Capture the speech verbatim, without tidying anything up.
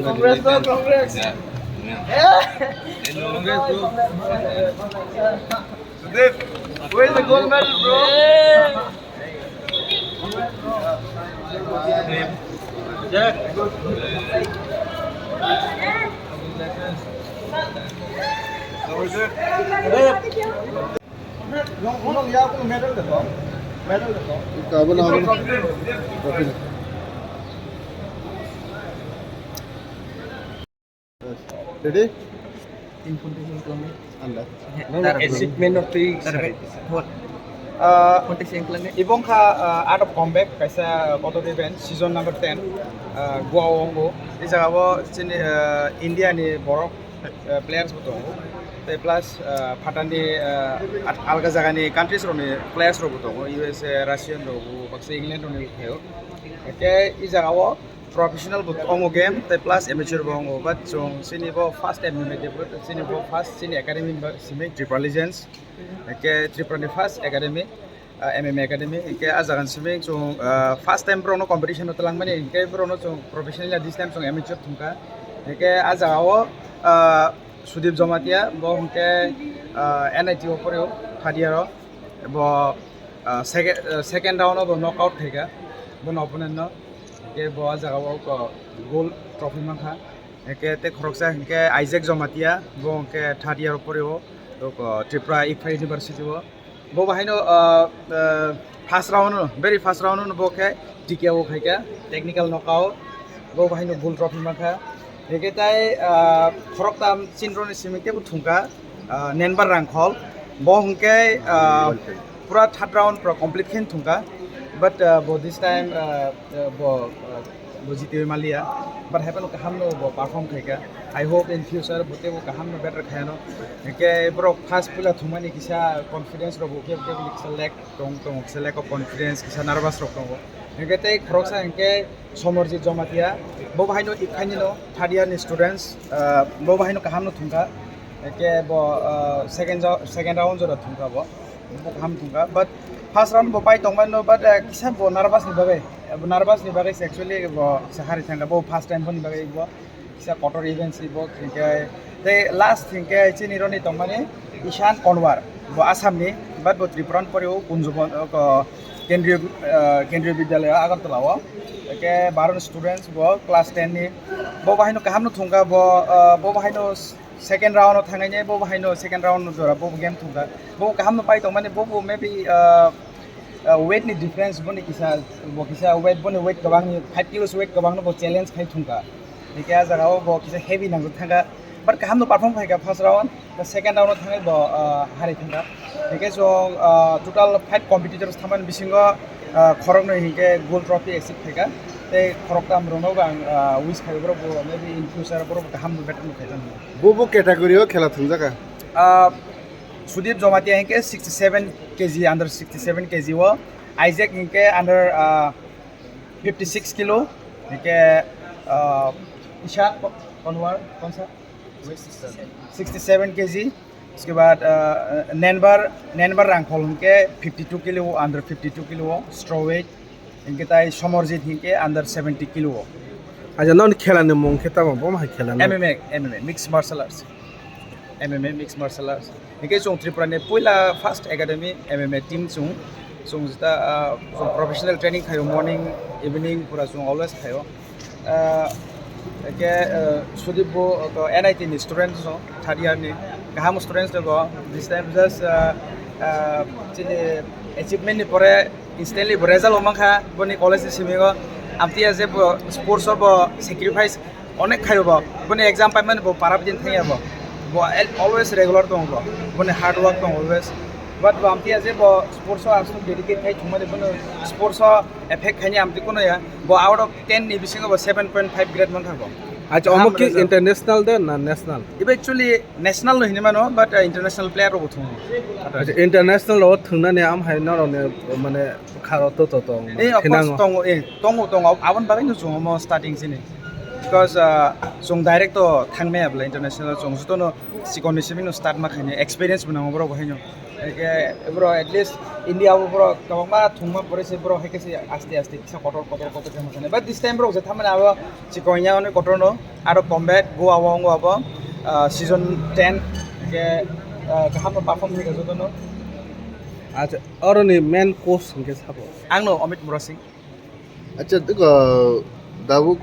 Congrats, bro, congrats. Sudeep, where's the gold medal, bro? Ready? Ang achievement no twi. Ah, ibong kha, ah, Art of Comeback, kaisa kotor event, season number ten, ah, Goa o wngo. I jaga o chini, ah, India ni borok, ah, players bo tongo. Tei plus, ah, phatani, ah, at-, alga jaga ni countries rok ni players rok bo tongo, U S A, Russian rok bo, baksa England rok ni phaio. Hwnkhe i jaga o professional bo wngo game, tei plus amateur bo wngo, but chwng chini bo first M M A debut, chini bo first chini academy ba simi Tripura Legends, hwnkhe Tripura ni first academy, ah, M M A academy, hwnkhe ah jaga ni simi chwng, ah, first time borok no competition o twlangmani, hwnkhe borok no chwng professional ya, this time chwng amateur thungkha, hwnkhe ah jaga o, ah, Sudip Jamatia bo hwnkhe, ah, N I T o porio, third year o. Bo, ah, second, ah, second round o bo knockout khaikha, bono opponent no. Hwnkhe bo ah jaga o, ah, gold trophy mankha. Hwnkhe tei khoroksa hwnkhe Isaac Jamatia, bo hwnkhe third year o porio, ah, Tripura Ikpha University o. Bo bahaino, ah, ah, first round o, very first round o bo khe T K O khaikha, technical knockout. Bo bahaino gold trophy mankha. Hwnkhe tai, ah, khoroktham chinroni simi teibo thungkha, ah, Nenbar Rangkhol. Bo hwnkhe, ah, pura third round pura complete khe thungkha. But, ah, bo this time, ah, ah, bo, ah, bo jitiwi maliya. But haiphano kaham no bo perform khaikha. I hope in future bo teibo kaham no better khayano. Hwnkhe borok first puila thungmani kisa confidence rok bo kebo kebo kisa lack tong, tong, kisa lack of confidence, kisa nervous rok tongo. Hwnkhe tei khoroksa hwnkhe Somorjit Jamatia, bo bahaino Ikphaini no, third year ni students, ah, bo bahaino kaham no thungkha. Hwnkhe bo, ah, second jo-, second round jora thungkha bo. Bo kaham thungkha, but first round bo pai tongmani no, but, ah, kisa bo nervous ni bagwi, bo nervous ni bagwi se actually bo kisa hari thangkha, bo first time boni bagwi bo. Kisa kotor event si bo, hwnkhe tei last hwnkhe chini roni tongmani Ishan Konwar, bo Assam ni, but bo Tripura ni pore o Kunjubon, o, Kendriya, ah, Kendriya Vidyalaya Agartala o, hwnkhe baron students bo class ten ni, bo bahaino kaham no thungkha, bo, ah, bo bahaino second round o thangnai, bo bahaino second round o jora bo game thungkha, bo kaham no pai tongmani, bo, bo maybe, ah, ah, weight ni difference boni kisa, bo kisa weight, boni weight kwbang ni five kilos weight kwbang no bo challenge khai thungkha. Hwnkhe ah jaga o bo kisa heavy nangjak thangkha. But kaham no perform khaikha first round, the second round o thangwi bo, ah, hari thangkha. Hwnkhe chwng, ah, total five competitors thangmani bisingo, ah, khoroknwi hwnkhe gold trophy achieve khaikha. Tei khoroktham rokno bo ang, ah, wish khaio borok bo maybe in future borok bo kaham no better no khaikha. Bo bo category o khela thungjaka? Ah, Sudip Jamatia hwnkhe sixty seven K G, under sixty seven K G o. Isaac hwnkhe under, ah, fifty six kilo, hwnkhe, ah, Ishan Ko-, Konwar, konsa? Sixty seven K G. Uske baad, ah, Nenbar, Nenbar Rangkhol hwnkhe fifty two kilo, under fifty two kilo, straw weight. Hwnkhe tai Somorjit hwnkhe under seventy kilo. Aja, noni khela ni mung khe tamo, bo ma khela ni? M M A, M M A, mixed martial arts. M M A, mixed martial arts. Hingke chwng Tripura ni puila first academy M M A team chwng, chwng jeta, ah, chwng professional training khaio, morning, evening pura chwng always khaio. Ah, hingke, ah, Sudip bo to N I T ni student chwng, third year ni. Kaham students tongo, this time just, ah, ah, chini achievement ni pore instantly bo result o mankha boni college ni simi o. Amtiya je bo sports o bo sacrifice onek khaio bo. Boni exam paimani bo para din thangya bo. Bo al- always regular tongo bo. Boni hard work tongo always. But bo amtiya je bo sports o aswk dedicate khai thumani bono sports o effect khaini amti kuno ya. Bo out of ten ni bisingo bo seven point five grade mankha bo. Acha, omo Kaham ki result. International de na national? Ibe actually national no hinwi mano, but, uh, international player rok bo thungo. Acha, international rok thungnani am hai norok ni mane kharo to to tong Eh, of course, thinango. Tongo, eh, tongo, tongo. Abon bagwi no chungo mo starting sini. Because, uh, chung direct to thangmaya bla international chung joto no sikon ni simi no start ma khaini experience bo nango borok bo haino. Hake bro, at least India o bro kwbangma thungma pore se bro, hake se aste aste kisa kotor kotor kotor khe ma khaini. But this time bro je thamani abo sikon ya oni kotor no. Aro Combat, Goa o wng abo, ah, season ten, hingke, ah, kaham no perform hingke joto no. Acha, oro ni main coach hingke sabo? Ang no Amit Murasing. Acha, diko, Dabuk